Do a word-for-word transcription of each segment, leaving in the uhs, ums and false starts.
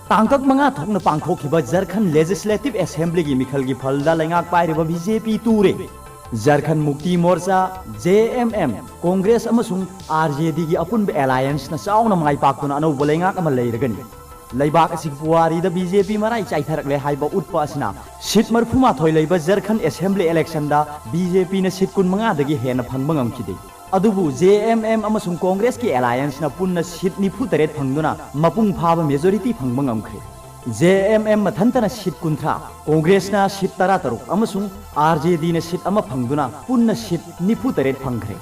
ꯇꯥꯡꯀꯛ ꯃꯉꯥ ꯊꯣꯛꯅ ꯄꯥꯡꯊꯣꯛꯈꯤꯕ ꯖꯔꯈꯟ ꯂꯦꯖꯤꯁꯂꯦꯇꯤꯚ ꯑꯦꯁꯦꯝꯕ꯭ꯂꯤꯒꯤ ꯃꯤꯈꯜꯒꯤ ꯐꯜꯗ ꯂꯩꯉꯥꯛ ꯄꯥꯏꯔꯤꯕ ꯕꯤ ꯖꯦ ꯄꯤ ꯇꯨꯔꯦ꯫ ꯖꯔꯈꯟ ꯃꯨꯛꯇꯤ ꯃꯣꯔꯆꯥ, ꯖꯦ ꯑꯦꯝ ꯑꯦꯝ, ꯀꯣꯡꯒ꯭ꯔꯦꯁ ꯑꯃꯁꯨꯡ ꯑꯥꯔ ꯖꯦ ꯗꯤꯒꯤ ꯑꯄꯨꯟꯕ ꯑꯦꯂꯥꯏꯌꯦꯟꯁꯅ ꯆꯥꯎꯅ ꯃꯥꯏ ꯄꯥꯛꯇꯨꯅ ꯑꯅꯧꯕ ꯂꯩꯉꯥꯛ ꯑꯃ ꯂꯩꯔꯒꯅꯤ꯫ ꯂꯩꯕꯥꯛ ꯑꯁꯤꯒꯤ ꯄꯨꯋꯥꯔꯤꯗ ꯕꯤ ꯖꯦ ꯄꯤ ꯃꯔꯥꯏ ꯆꯥꯏꯊꯔꯛꯂꯦ ꯍꯥꯏꯕ ꯎꯠꯄ ꯑꯁꯤꯅ ꯁꯤꯠ ꯃꯔꯤꯐꯨ ꯃꯥꯊꯣꯏ ꯂꯩꯕ ꯖꯔꯈꯟ ꯑꯦꯁꯦꯝꯕ꯭ꯂꯤ ꯏꯂꯦꯛꯁꯟꯗ ꯕꯤ ꯖꯦ ꯄꯤꯅ ꯁꯤꯠ ꯀꯨꯟ ꯃꯉꯥꯗꯒꯤ ꯍꯦꯟꯅ ꯐꯪꯕ ꯉꯝꯈꯤꯗꯦ꯫ ꯑꯗꯨꯕꯨ ꯖꯦ ꯑꯦꯝ ꯑꯦꯝ ꯑꯃꯁꯨꯡ ꯀꯣꯡꯒ꯭ꯔꯦꯁꯀꯤ ꯑꯦꯂꯥꯏꯌꯦꯟꯁꯅ ꯄꯨꯟꯅ ꯁꯤꯠ ꯅꯤꯐꯨ ꯇꯔꯦꯠ ꯐꯪꯗꯨꯅ ꯃꯄꯨꯡ ꯐꯥꯕ ꯃꯦꯖꯣꯔꯤꯇꯤ ꯐꯪꯕ ꯉꯝꯈ꯭ꯔꯦ꯫ ꯖꯦ ꯑꯦꯝ ꯑꯦꯝ ꯃꯊꯟꯇꯅ ꯁꯤꯠ ꯀꯨꯟꯊ꯭ꯔꯥ, ꯀꯣꯡꯒ꯭ꯔꯦꯁꯅ ꯁꯤꯠ ꯇꯔꯥꯇꯔꯨꯛ ꯑꯃꯁꯨꯡ ꯑꯥꯔ ꯖꯦ ꯗꯤꯅ ꯁꯤꯠ ꯑꯃ ꯐꯪꯗꯨꯅ ꯄꯨꯟꯅ ꯁꯤꯠ ꯅꯤꯐꯨ ꯇꯔꯦꯠ ꯐꯪꯈ꯭ꯔꯦ꯫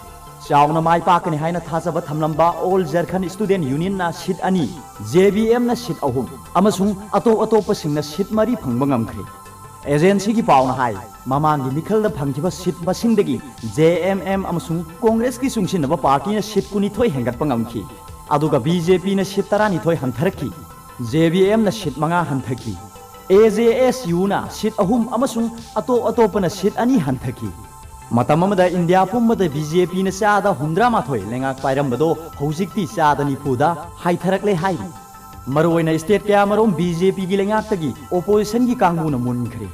ꯆꯥꯎꯅ ꯃꯥꯏ ꯄꯥꯛꯀꯅꯤ ꯍꯥꯏꯅ ꯊꯥꯖꯕ ꯊꯝꯂꯝꯕ ꯑꯣꯜ ꯖꯔꯈꯟ ꯁ꯭ꯇꯨꯗꯦꯟꯠ ꯌꯨꯅꯤꯌꯟꯅ ꯁꯤꯠ ꯑꯅꯤ, ꯖꯦ ꯕꯤ ꯑꯦꯝꯅ ꯁꯤꯠ ꯑꯍꯨꯝ ꯑꯃꯁꯨꯡ ꯑꯇꯣꯞ ꯑꯇꯣꯞꯄꯁꯤꯡꯅ ꯁꯤꯠ ꯃꯔꯤ ꯐꯪꯕ ꯉꯝꯈ꯭ꯔꯦ꯫ ꯑꯦꯖꯦꯟꯁꯤꯒꯤ ꯄꯥꯎꯅ ꯍꯥꯏ, ꯃꯃꯥꯡꯒꯤ ꯃꯤꯈꯜꯗ ꯐꯪꯈꯤꯕ ꯁꯤꯠ ꯃꯁꯤꯡꯗꯒꯤ ꯖꯦ ꯑꯦꯝ ꯑꯦꯝ ꯑꯃꯁꯨꯡ ꯀꯣꯡꯒ꯭ꯔꯦꯁꯀꯤ ꯆꯨꯡꯁꯤꯟꯅꯕ ꯄꯥꯔꯇꯤꯅ ꯁꯤꯠ ꯀꯨꯟꯅꯤꯊꯣꯏ ꯍꯦꯟꯒꯠꯄ ꯉꯝꯈꯤ, ꯑꯗꯨꯒ ꯕꯤ ꯖꯦ ꯄꯤꯅ ꯁꯤꯠ ꯇꯔꯥꯅꯤꯊꯣꯏ ꯍꯟꯊꯔꯛꯈꯤ꯫ ꯖꯦ ꯕꯤ ꯑꯦꯝꯅ ꯁꯤꯠ ꯃꯉꯥ ꯍꯟꯊꯈꯤ꯫ ꯑꯦ ꯖꯦ ꯑꯦꯁ ꯌꯨꯅ ꯁꯤꯠ ꯑꯍꯨꯝ ꯑꯃꯁꯨꯡ ꯑꯇꯣꯞ ꯑꯇꯣꯞꯄꯅ ꯁꯤꯠ ꯑꯅꯤ ꯍꯟꯊꯈꯤ꯫ ꯃꯇꯝ ꯑꯃꯗ ꯏꯟꯗꯤꯌꯥ ꯄꯨꯝꯕꯗ ꯕꯤ ꯖꯦ ꯄꯤꯅ ꯆꯥꯗ ꯍꯨꯝꯗ꯭ꯔꯥ ꯃꯥꯊꯣꯏ ꯂꯩꯉꯥꯛ ꯄꯥꯏꯔꯝꯕꯗꯣ ꯍꯧꯖꯤꯛꯇꯤ ꯆꯥꯗ ꯅꯤꯐꯨꯗ ꯍꯥꯏꯊꯔꯛꯂꯦ ꯍꯥꯏꯔꯤ꯫ ꯃꯔꯨꯑꯣꯏꯅ ꯁ꯭ꯇꯦꯠ ꯀꯌꯥꯃꯔꯨꯝ ꯕꯤ ꯖꯦ ꯄꯤꯒꯤ ꯂꯩꯉꯥꯛꯇꯒꯤ ꯑꯣꯄꯣꯖꯤꯁꯟꯒꯤ ꯀꯥꯡꯕꯨꯅ ꯃꯨꯟꯈ꯭ꯔꯦ꯫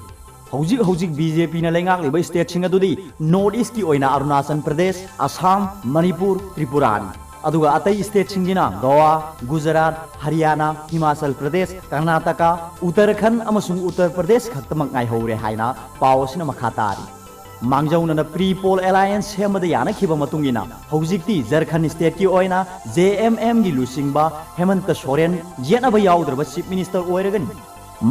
ꯍꯧꯖꯤꯛ ꯍꯧꯖꯤꯛ ꯕꯤ ꯖꯦ ꯄꯤꯅ ꯂꯩꯉꯥꯛꯂꯤꯕ ꯁ꯭ꯇꯦꯠꯁꯤꯡ ꯑꯗꯨꯗꯤ ꯅꯣꯔꯠ ꯏꯁ꯭ꯠꯀꯤ ꯑꯣꯏꯅ ꯑꯔꯨꯅꯥꯆꯜ ꯄ꯭ꯔꯗꯦꯁ, ꯑꯁꯥꯝ, ꯃꯅꯤꯄꯨꯔ, ꯇ꯭ꯔꯤꯄꯨꯔꯥꯅꯤ꯫ ꯑꯗꯨꯒ ꯑꯇꯩ ꯁ꯭ꯇꯦꯠꯁꯤꯡꯒꯤꯅ ꯒꯣꯋꯥ, ꯒꯨꯖꯔꯥꯠ, ꯍꯔꯤꯌꯥꯅꯥ, ꯍꯤꯃꯥꯆꯜ ꯄ꯭ꯔꯗꯦꯁ, ꯀꯔꯅꯥꯇꯀꯥ, ꯎꯠꯇꯔꯈꯟꯗ ꯑꯃꯁꯨꯡ ꯎꯠꯇꯔ ꯄ꯭ꯔꯗꯦꯁ ꯈꯛꯇꯃꯛ ꯉꯥꯏꯍꯧꯔꯦ ꯍꯥꯏꯅ ꯄꯥꯎ ꯑꯁꯤꯅ ꯃꯈꯥ ꯇꯥꯔꯤ꯫ ꯃꯥꯡꯖꯧꯅꯅ ꯄ꯭ꯔꯤ ꯄꯣꯜ ꯑꯦꯂꯥꯏꯌꯦꯟꯁ ꯁꯦꯝꯕꯗ ꯌꯥꯅꯈꯤꯕ ꯃꯇꯨꯡ ꯏꯟꯅ ꯍꯧꯖꯤꯛꯇꯤ ꯖꯔꯈꯟꯗ ꯁ꯭ꯇꯦꯠꯀꯤ ꯑꯣꯏꯅ ꯖꯦ ꯑꯦꯝ ꯑꯦꯝꯒꯤ ꯂꯨꯆꯤꯡꯕ ꯍꯦꯃꯟꯇ ꯁꯣꯔꯦꯟ ꯌꯦꯠꯅꯕ ꯌꯥꯎꯗ꯭ꯔꯕ ꯆꯤꯐ ꯃꯤꯅꯤꯁꯇꯔ ꯑꯣꯏꯔꯒꯅꯤ꯫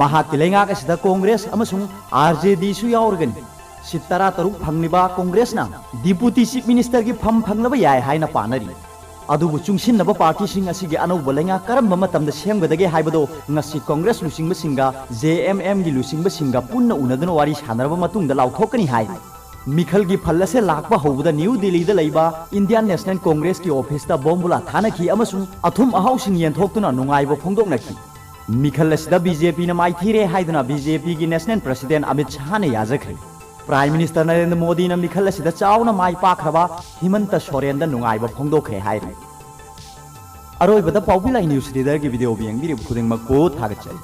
ꯃꯍꯥꯛꯀꯤ ꯂꯩꯉꯥꯛ ꯑꯁꯤꯗ ꯀꯣꯡꯒ꯭ꯔꯦꯁ ꯑꯃꯁꯨꯡ ꯑꯥꯔ ꯖꯦ ꯗꯤꯁꯨ ꯌꯥꯎꯔꯒꯅꯤ꯫ ꯁꯤꯠ ꯇꯔꯥꯇꯔꯨꯛ ꯐꯪꯂꯤꯕ ꯀꯣꯡꯒ꯭ꯔꯦꯁꯅ ꯗꯤꯄꯨꯇꯤ ꯆꯤꯐ ꯃꯤꯅꯤꯁꯇꯔꯒꯤ ꯐꯝ ꯐꯪꯂꯕ ꯌꯥꯏ ꯍꯥꯏꯅ ꯄꯥꯅꯔꯤ꯫ ꯑꯗꯨꯕꯨ ꯆꯨꯡꯁꯤꯟꯅꯕ ꯄꯥꯔꯇꯤꯁꯤꯡ ꯑꯁꯤꯒꯤ ꯑꯅꯧꯕ ꯂꯩꯉꯥꯛ ꯀꯔꯝꯕ ꯃꯇꯝꯗ ꯁꯦꯝꯒꯗꯒꯦ ꯍꯥꯏꯕꯗꯣ ꯉꯁꯤ ꯀꯣꯡꯒ꯭ꯔꯦꯁ ꯂꯨꯆꯤꯡꯕꯁꯤꯡꯒ ꯖꯦ ꯑꯦꯝ ꯑꯦꯝꯒꯤ ꯂꯨꯆꯤꯡꯕꯁꯤꯡꯒ ꯄꯨꯟꯅ ꯎꯅꯗꯨꯅ ꯋꯥꯔꯤ ꯁꯥꯟꯅꯔꯕ ꯃꯇꯨꯡꯗ ꯂꯥꯎꯊꯣꯛꯀꯅꯤ ꯍꯥꯏꯔꯤ꯫ ꯃꯤꯈꯜꯒꯤ ꯐꯜ ꯑꯁꯦ ꯂꯥꯛꯄ ꯍꯧꯕꯗ ꯅ꯭ꯌꯨ ꯗꯤꯜꯂꯤꯗ ꯂꯩꯕ ꯏꯟꯗꯤꯌꯥꯟ ꯅꯦꯁꯅꯦꯜ ꯀꯣꯡꯒ꯭ꯔꯦꯁꯀꯤ ꯑꯣꯐꯤꯁꯇ ꯕꯣꯝꯕꯨꯂꯥ ꯊꯥꯅꯈꯤ ꯑꯃꯁꯨꯡ ꯑꯊꯨꯝ ꯑꯍꯥꯎꯁꯤꯡ ꯌꯦꯟꯊꯣꯛꯇꯨꯅ ꯅꯨꯡꯉꯥꯏꯕ ꯐꯣꯡꯗꯣꯛꯅꯈꯤ꯫ ꯃꯤꯈꯜ ꯑꯁꯤꯗ ꯕꯤ ꯖꯦ ꯄꯤꯅ ꯃꯥꯏꯊꯤꯔꯦ ꯍꯥꯏꯗꯨꯅ ꯕꯤ ꯖꯦ ꯄꯤꯒꯤ ꯅꯦꯁꯅꯦꯜ ꯄ꯭ꯔꯁꯤꯗꯦꯟꯠ ꯑꯃꯤꯠ ꯁꯍꯥꯅ ꯌꯥꯖꯈ꯭ꯔꯦ꯫ ꯄ꯭ꯔꯥꯏꯝ ꯃꯤꯅꯤꯁꯇꯔ ꯅꯔꯦꯟꯗ꯭ꯔ ꯃꯣꯗꯤꯅ ꯃꯤꯈꯜ ꯑꯁꯤꯗ ꯆꯥꯎꯅ ꯃꯥꯏ ꯄꯥꯛꯈ꯭ꯔꯕ ꯍꯤꯃꯟꯇ ꯁꯣꯔꯦꯟꯗ ꯅꯨꯡꯉꯥꯏꯕ ꯐꯣꯡꯗꯣꯛꯈ꯭ꯔꯦ ꯍꯥꯏꯔꯤ꯫ ꯑꯔꯣꯏꯕꯗ ꯄꯥꯎꯕꯤ ꯂꯥꯏ ꯅ꯭ꯌꯨꯁ ꯔꯤꯗꯔꯒꯤ ꯚꯤꯗꯤꯑꯣꯕꯨ ꯌꯦꯡꯕꯤꯔꯤꯕ ꯈꯨꯗꯤꯡꯃꯛꯄꯨ ꯊꯥꯒꯠꯆꯔꯤ꯫